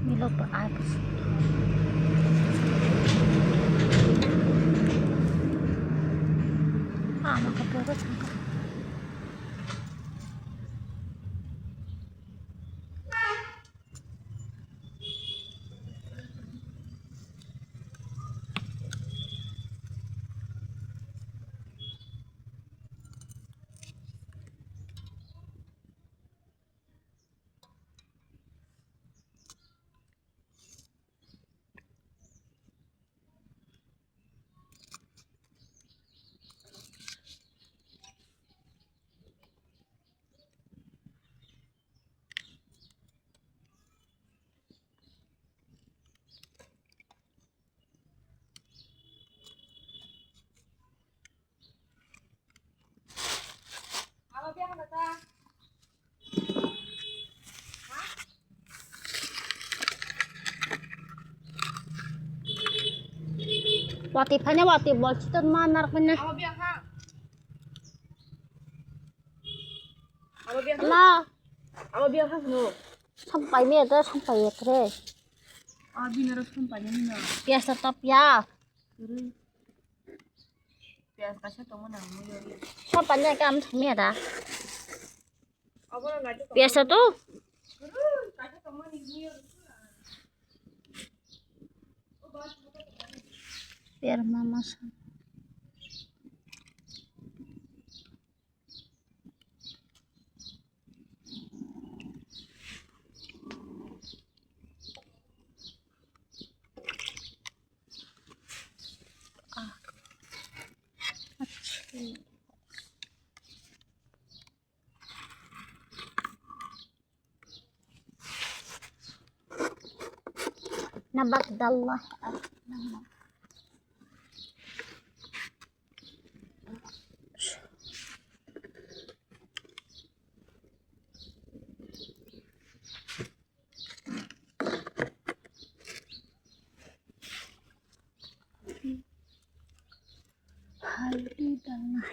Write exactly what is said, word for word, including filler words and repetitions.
Milo pa ai pa si. Ah, maka pura sangka. Wati phanya wati bol chiton ma nar phanya. Abo biya kha? Abo biya kha? La. Abo biya kha no? Sampai me ete, sampai etre. Ah, bini ro sampai ni na. Piyas ta piyas. Sampai ni kam thang me da. Piyas ta tu. Piyas mama sa. Nabak dallah. Haldi dallah.